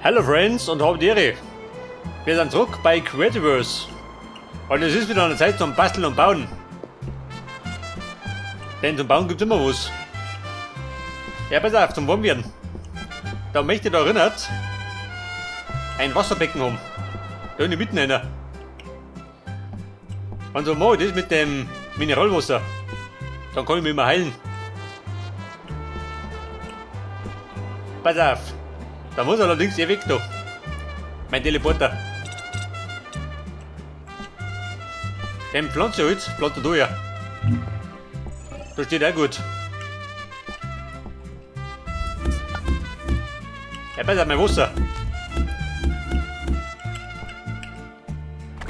Hello Friends und habe die Ehre. Wir sind zurück bei Creativerse. Und es ist wieder an der Zeit zum Basteln und Bauen. Denn zum Bauen gibt's immer was. Ja, pass auf, zum Warmwerden. Da möchte ich da erinnert, ein Wasserbecken haben. Da in der Mitte einer. Und so mache ich das mit dem Mineralwasser. Dann kann ich mich immer heilen. Pass auf. Da muss allerdings eh weg da. Mein Teleporter. Den Pflanzenholz plant er da ja. Da steht auch gut. Ja, pass auf, mein Wasser.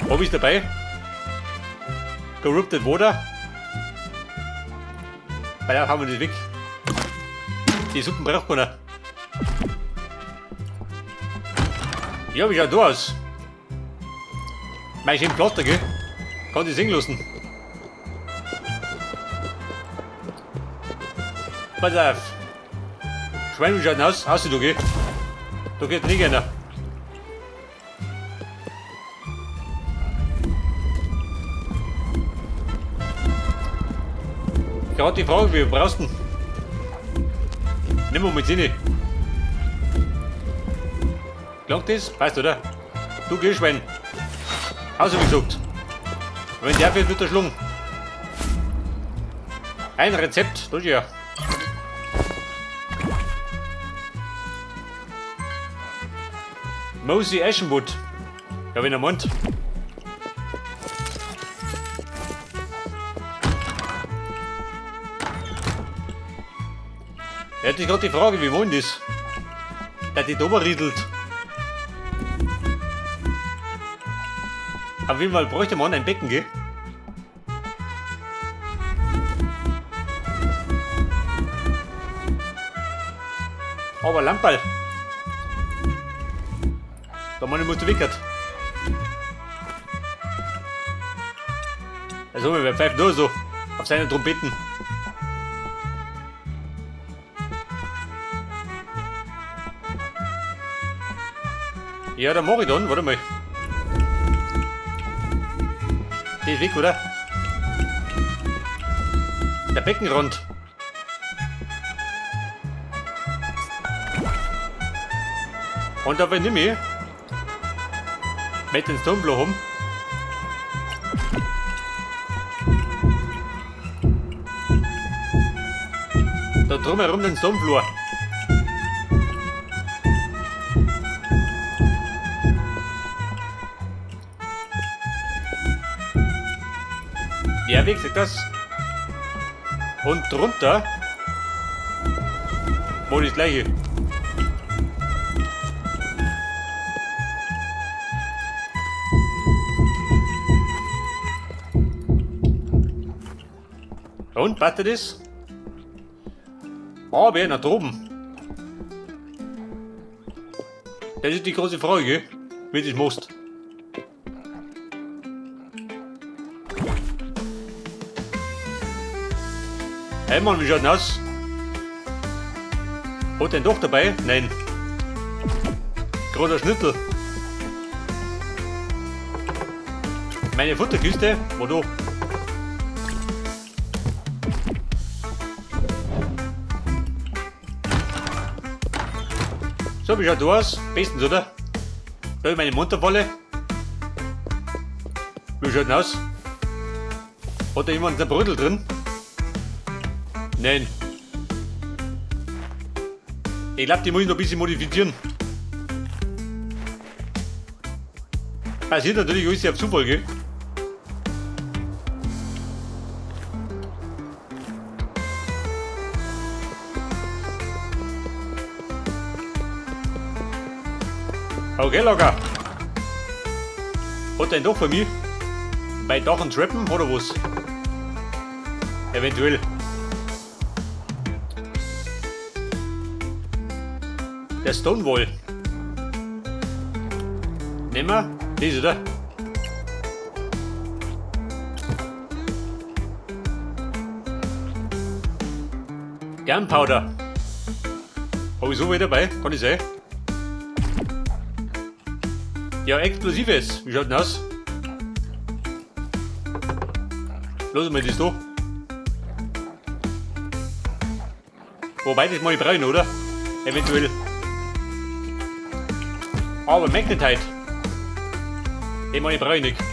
Hab ich's dabei? Corrupted Water. Bei der haben wir das weg. Die Suppen braucht keiner. Ja, wie schaut da aus? Mein schön Pflaster, gell? Kann ich singen lassen. Pass auf. Schwein, wie schaut denn aus? Aussieht du, gell? Da geht nicht einer. Gerade die Frage, wie brauchst du denn? Nimm mal mit rein. Klangt das? Passt, oder? Du gehst, Schwein. Außer wie gesagt. Wenn der fehlt, wird der schlungen. Ein Rezept, das ist ja. Mosi Ashenwood. Ja, wenn er meint. Er hätte ich gerade die Frage, wie wollen das? Der die da riedelt. Auf jeden Fall bräuchte man ein Becken, gell? Aber Lamperl. Da meine musst du wickert. Also, wer pfeift nur so auf seine Trompeten. Ja, da mach ich dann, warte mal. Die ist weg, oder? Der Beckenrand. Und da bin ich mehr. Mit den Stoneblow haben. Da drumherum den Stonefloor. Ja, wie gesagt das. Und drunter wo das gleiche. Und, passt das? Aber nach droben. Das ist die große Frage, wie du das machst. Hey Mann, wie schaut denn aus? Hat der doch dabei? Nein. Gerade ein Schnittel. Meine Futterkiste? Wo du? So, wie schaut du aus? Bestens, oder? Da ist meine Munterwolle. Wie schaut denn aus? Hat da jemand einen Brödel drin? Nein. Ich glaub, die muss ich noch ein bisschen modifizieren. Passiert natürlich alles auf Zufall, gell? Okay, locker. Hat ein Dach von mir? Bei Dach und Treppen oder was? Eventuell. Der Stonewall. Nehmen wir das, oder? Gunpowder. Hab ich so viel dabei? Kann ich sein? Ja, Explosives. Wie schaut denn aus? Los mal das da. Wobei, das mal ich brauchen, oder? Eventuell. Aber Magnetite. Den meine ich brauche ich nicht.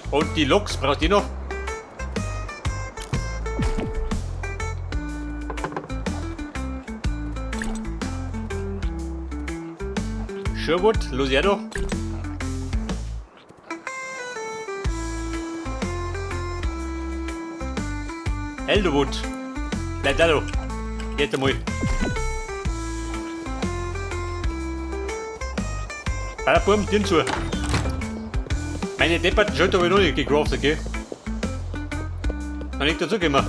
Und die Loks braucht ihr noch? Sherwood, los her da. Elderwood. Bleib da da. Jetzt einmal. Bei der Burm, dir zu. Meine depperten Schalter habe ich noch nicht gecraftet, okay? Noch nicht dazu gekommen.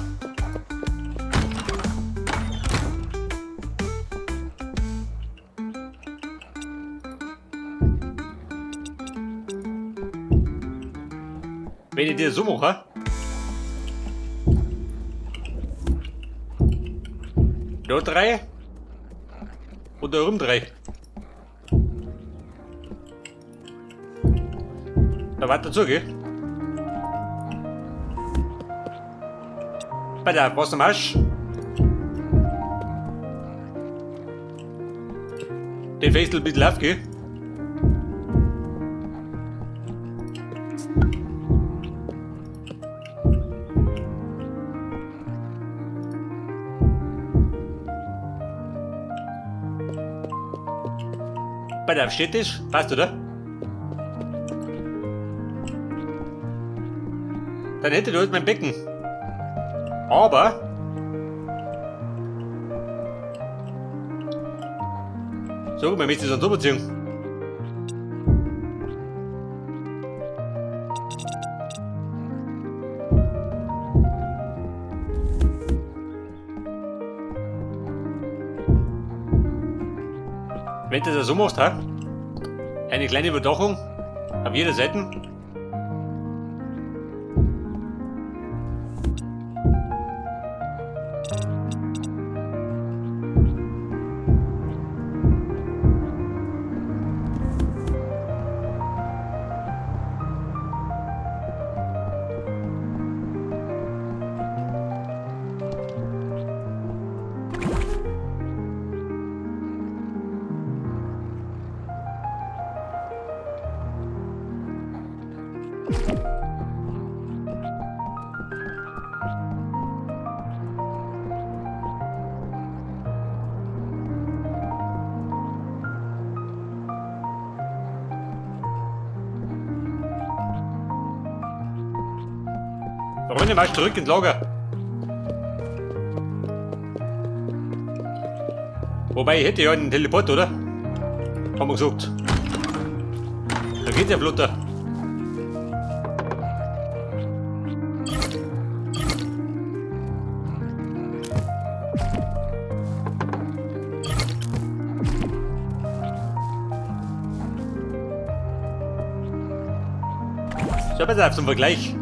Wenn ich dir so mache. Da 3. Und da rum 3. Da weiter zu, gell? Bei der Wassermarsch. Den Festel ein bisschen auf, gell? Bei der steht das? Passt, oder? Dann hätte ich halt mein Becken. Aber so, wir müssen das dann so beziehen. Wenn du das so machst, ha? Eine kleine Überdachung auf jeder Seite. Freunde, marsch zurück ins Lager. Wobei, ich hätte ja einen Teleport, oder? Haben wir gesagt. Da geht ja flotter. So, pass auf zum Vergleich.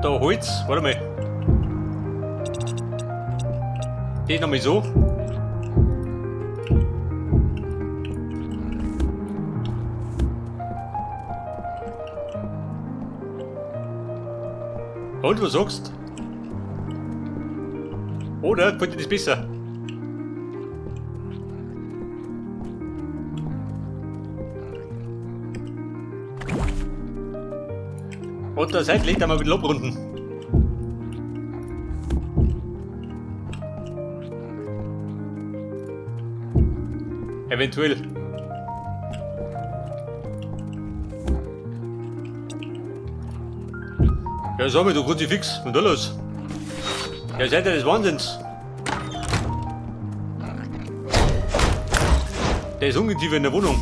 Da Holz, warte mal. Das nochmal so. Und was sagst? Oder gefällt dir das besser? Und da seitlich dann mal wieder abrunden. Eventuell. Ja, sag mal, du Kruzifix, was ist da los? Ja, seid ihr des Wahnsinns? Der ist ungeziefer in der Wohnung.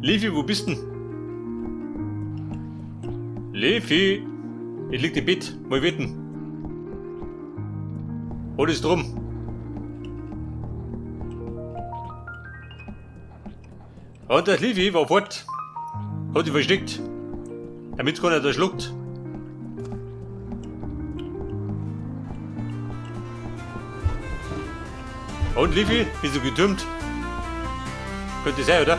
Levi, wo bist denn? Levi! Ich lieg im Bett, mal wetten. Alles drum. Und das Livi war fort. Hat sich versteckt. Damit keiner da schluckt. Und Livi, bist du getürmt? Könnte sein, oder?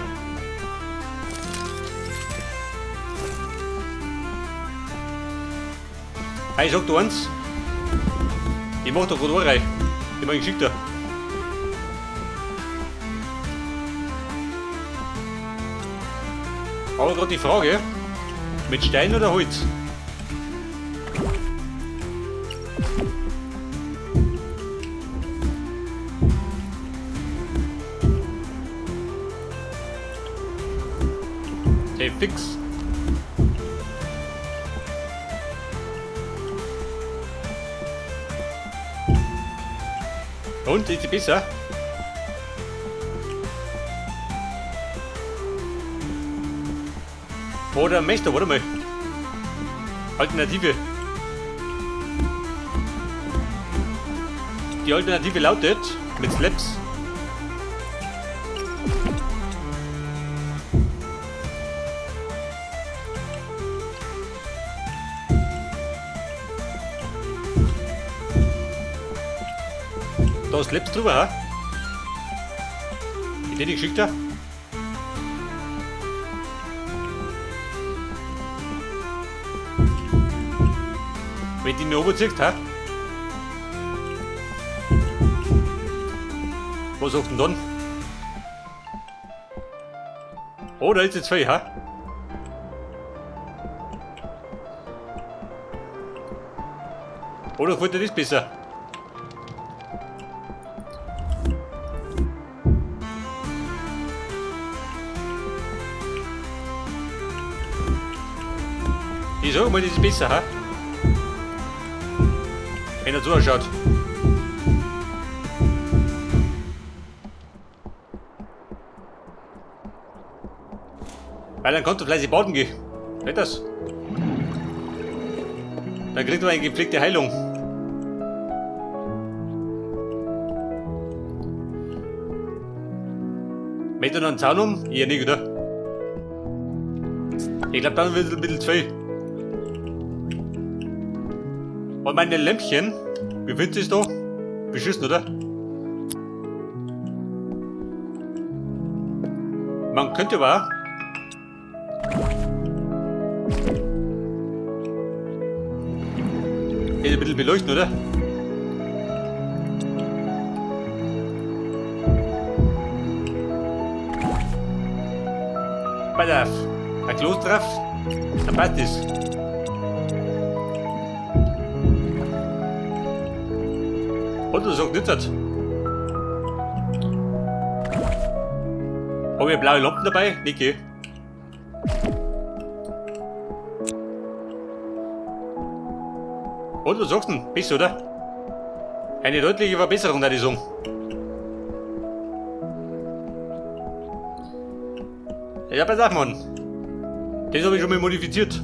Hey, sag du eins. Ich mach da grad rein. Ich mach geschickter. Aber gerade die Frage, mit Stein oder Holz? Okay, fix. Und, ist sie besser? Oder Meister, warte mal. Alternative. Die Alternative lautet mit Slaps. Da ist Slaps drüber, ha? Ist die nicht geschickter? Wenn die noch oben ziehst, ha? Was sagt denn dann? Oh, da ist jetzt viel, ha? Oder gefällt dir das besser? Ich sag mal, das ist besser, ha? Wenn er zuschaut. Weil dann kannst du fleißig baden gehen. Geht das? Dann kriegt man eine gepflegte Heilung. Möchte noch einen Zaun um? Eher nicht, oder? Ich glaube, dann wird es ein bisschen zu viel. Und meine Lämpchen, wie findest du es da? Beschissen, oder? Man könnte aber hier ein bisschen beleuchten, oder? Pass auf, ein Kloß drauf, dann passt das. Und du sagst nicht. Hab ich blaue Lampen dabei? Niki. Und was sagst du denn? Besser, oder? Eine deutliche Verbesserung, würde ich sagen. Ja, pass auf, Mann. Das habe ich schon mal modifiziert.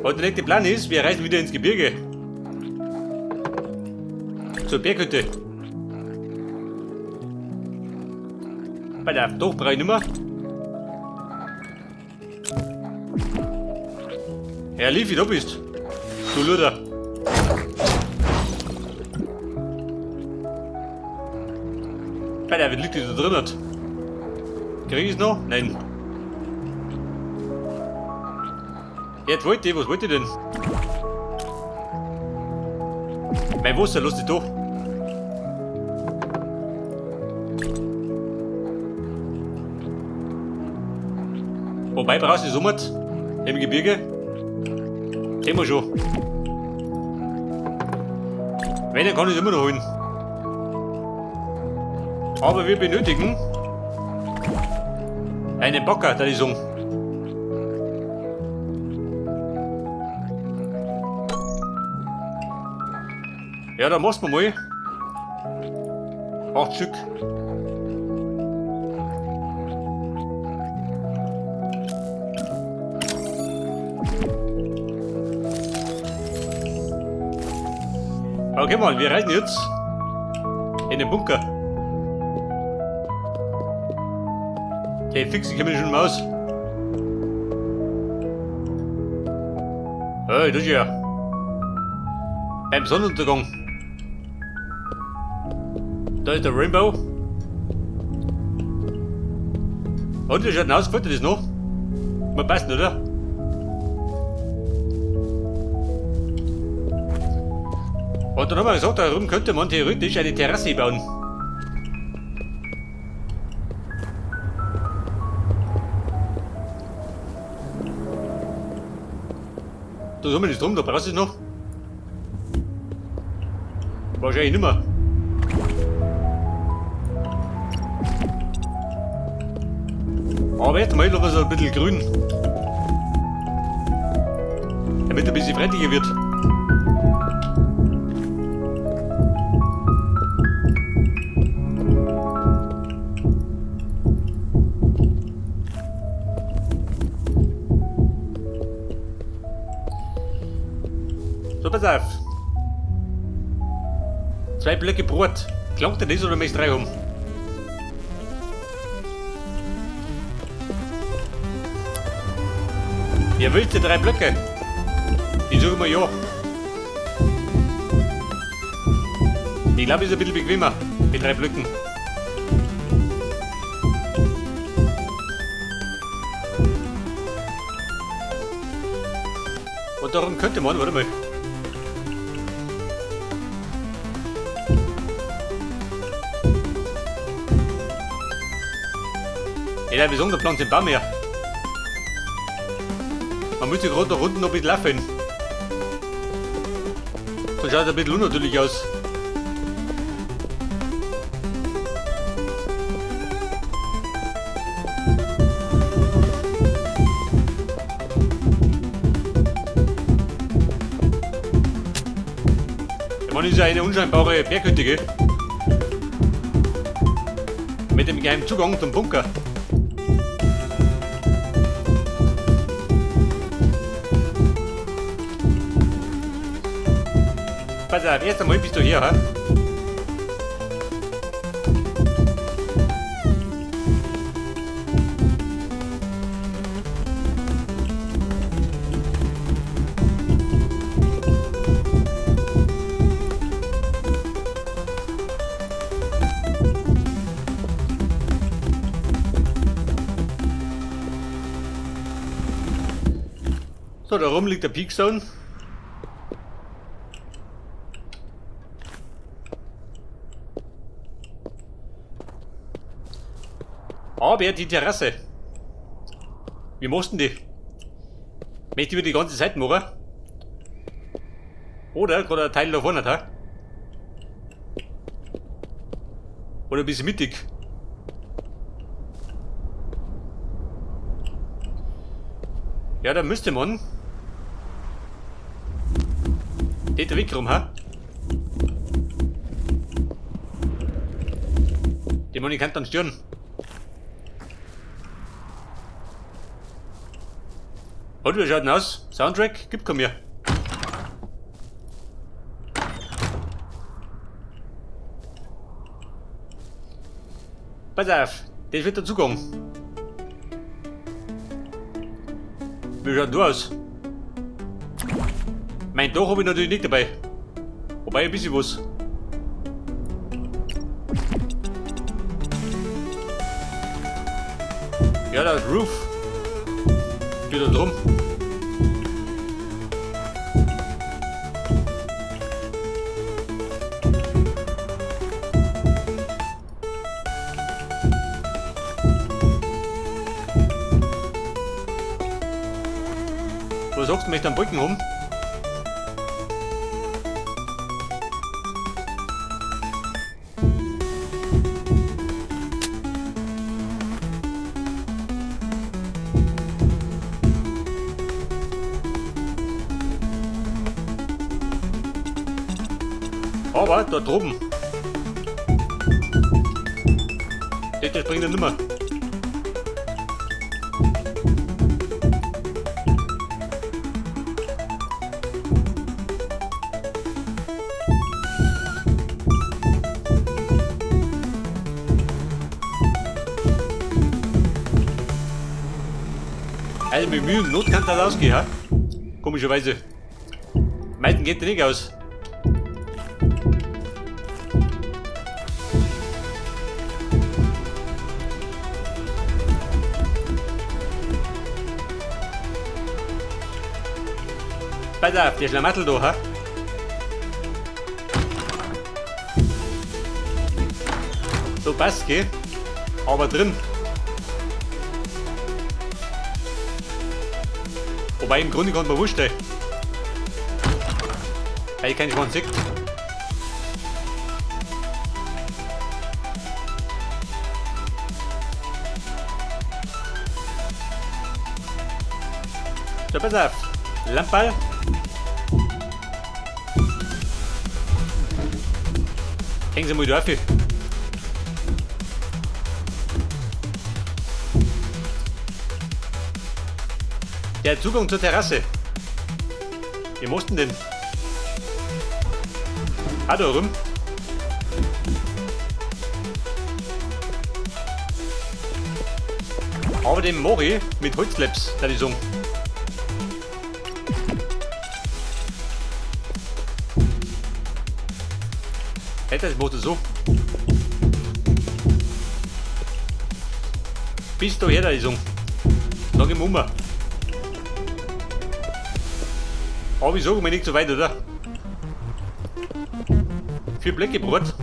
Und der nächste Plan ist, wir reisen wieder ins Gebirge. Zur Berghütte. Bei der doch brauche ich nicht mehr. Herr Leafy, da bist du. Luder. Bei der, wie liegt die da drin hat? Krieg ich's noch? Nein. Jetzt wollte ich, was wollte ich denn? Mein Wasser, lass dich da. Wobei brauchst du Sommer im Gebirge? Immer schon. Wenn, dann kann ich es immer noch holen. Aber wir benötigen einen Bagger, da ich sagen. Ja, da machst du mal 8 Stück. Okay, Mann, wir reisen jetzt in den Bunker. Okay, fix, ich kenne mich schon mal aus. Hey, das ist ja. Beim Sonnenuntergang. Da ist der Rainbow. Und wie schaut denn aus? Gefällt dir das noch? Mal passen, oder? Und dann haben wir gesagt, da drüben könnte man theoretisch eine Terrasse bauen. Da sind wir nicht drum, da brauchst du es noch. Wahrscheinlich nimmer. Aber jetzt mal noch so ein bisschen grün. Damit ein bisschen freundlicher wird. So, pass auf. 2 Blöcke Brot. Klangt dir das oder möchtest du 3 haben? Wer will die 3 Blöcke? Die suchen wir ja. Ich glaube, es ist ein bisschen bequemer mit 3 Blöcken. Und darum könnte man, warte mal. Ja, wieso da pflanzt den Baum her? Man müsste gerade da unten noch ein bisschen laufen. So schaut ein bisschen unnatürlich aus. Ich meine, ist ja eine unscheinbare Berghütte, gell? Mit dem geheimen Zugang zum Bunker. Pass auf, erst einmal bist du hier, hä? So, da rum liegt der Peakstone. Aber die Terrasse. Wie machst du denn die? Möchte ich über die ganze Seite machen? Oder gerade ein Teil da vorne, ha? Oder ein bisschen mittig. Ja, da müsste man den Weg rum, ha? Den man kann dann stören. Und wie schaut denn aus? Soundtrack gibt keinen mehr. Pass auf, das wird der Zugang. Wie schaut denn du aus? Mein Dach hab ich natürlich nicht dabei. Wobei ein bisschen was. Ja, da ist Roof. Geht da drum. Was sagst du, möchte am Brücken rum? Aber da drüben. Das bringt er nimmer. Also mit Mühe und Not kann das ausgehen, ha? Komischerweise. Meisten geht der nicht aus. Pass auf, der Schlamassel da, ha? So passt, gell? Aber drin. Wobei im Grunde kann man wurscht, ey. Weil ich keinen Schwanz sieht. So, pass auf. Lamperl. Hängen Sie mal da auf. Der Zugang zur Terrasse. Wie mussten denn? Ah, da rum. Aber den Mori mit Holzlaps, da die sagen. Hätte das macht so. Bis daher, da die sagen. Sag ich um. Aber ich sage mal nicht so weit, oder? 4 Blöcke Brot.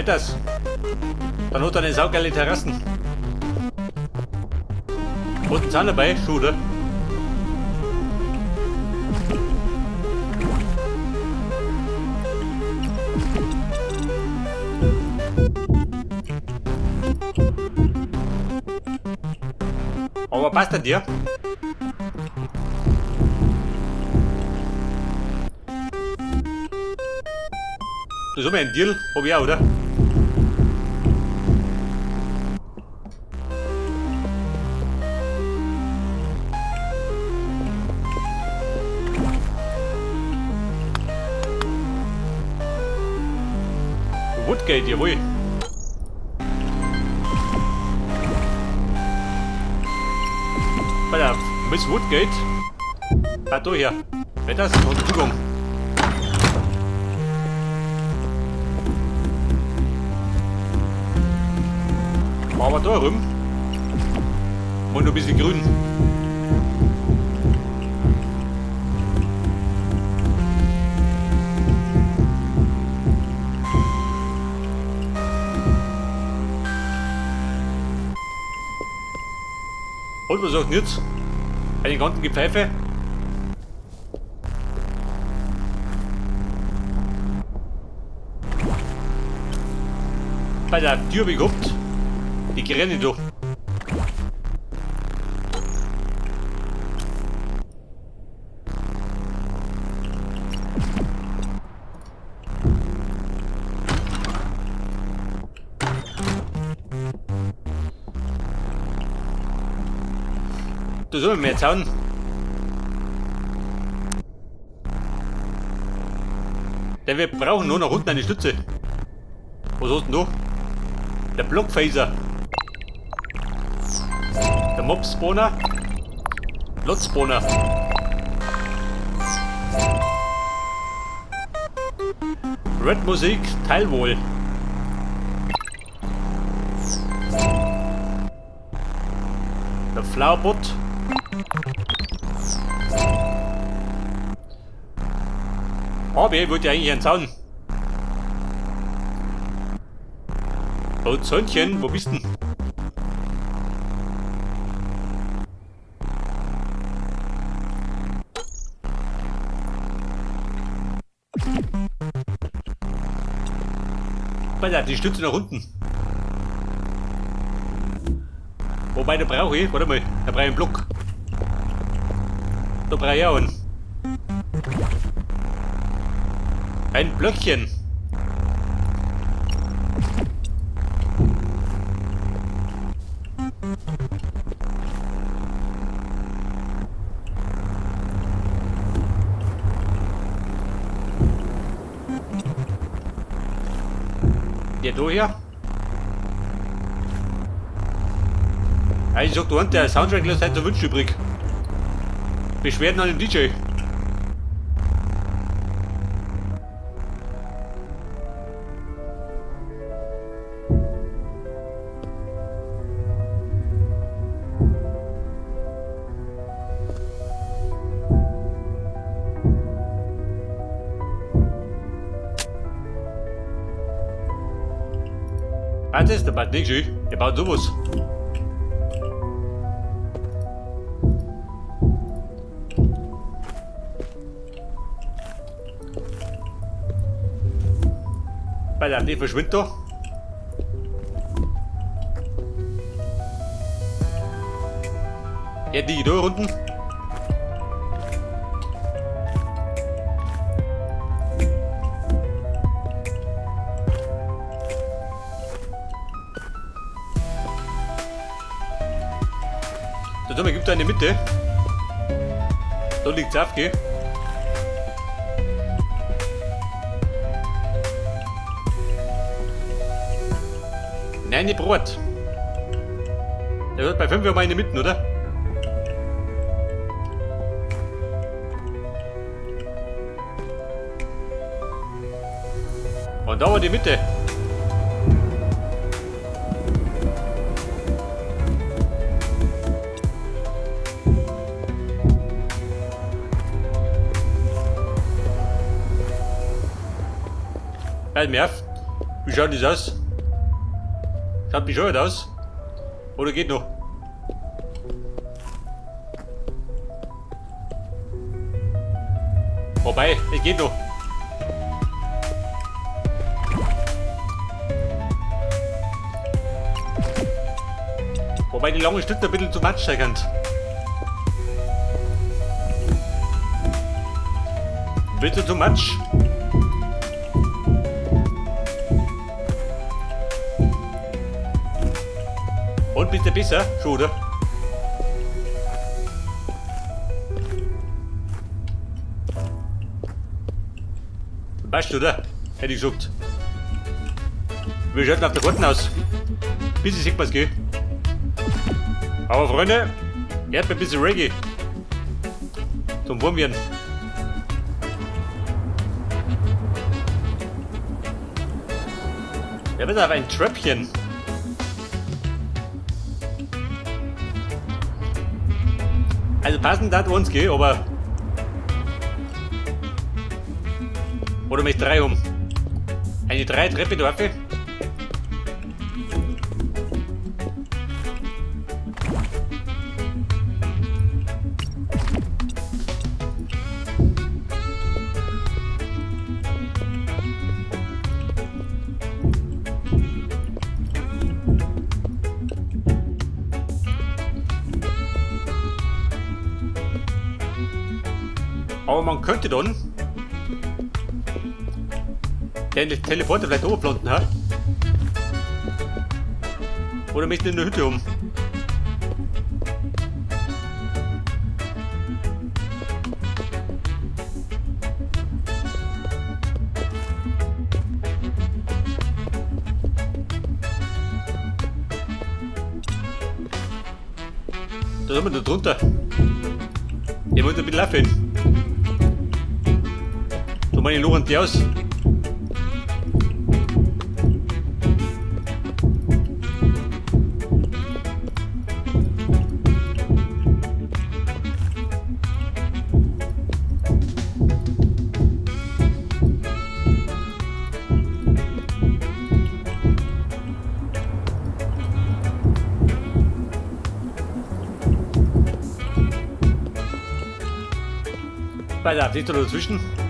Das. Dann hat er eine saugeile Terrassen. Und einen Zahn dabei, schon, oder? Aber passt er dir? Das ist immer ein Deal, hab ich auch, oder? Woodgate, jawohl. Pass auf, Miss Woodgate. Ah, da hier. Wer das? Hat Zugang. Aber da rum. Und noch ein bisschen grün. Und was sagt jetzt? Bei den ganzen Gepfeife? Bei der Tür hab ich gehabt. Die Gräne da. Da soll man mehr Zaun. Denn wir brauchen nur noch unten eine Stütze. Was hast denn du? Der Blockphaser. Der Mob-Spawner. Lot-Spawner. Red Musik, Teilwohl. Der Flowerbot. Aber ich wollte eigentlich einen Zaun. Oh, Zäunchen, wo bist denn? Alter, die Stütze nach unten. Wobei, da brauche ich, warte mal, da brauche ich einen Block. Da brauche ich auch einen. Ein Blöckchen. Ja, du hier. Ja, ich sag, du, der Soundtrack lässt halt so Wünsche übrig. Beschwerden an den DJ. Was ist der Bad nicht, der baut sowas. Bei der die verschwindet da. Ja, die da unten. Da gibt es eine Mitte. Da liegt's auf, gell? Nein, Brot. Der wird bei 5 Uhr mal in der Mitte, oder? Und da war die Mitte. Halt mir auf. Wie schaut das aus? Schaut bescheuert aus? Oder geht noch? Wobei, es geht noch. Wobei die lange Stücke ein bisschen zu matsch sein kann. Bitte zu matsch. Und bist du besser? Schon, oder? Weißt du, oder? Hätte ich gesagt. Wir schauen auf der Karten aus. Bis ich sieht, was geht. Aber Freunde, hört mir ein bisschen Reggae. Zum Wurm werden. Ja, bitte auf ein Tröpfchen. Also passend hat uns gell, aber. Oder mit 3 um. Eine 3 Treppe drauf. Aber man könnte dann den Teleporter vielleicht oberplanten, ha? Oder möchte in der Hütte um. Da sind wir da drunter. Ich muss ein bisschen laufen. So meine Loren die aus. Weiter, siehst du dazwischen?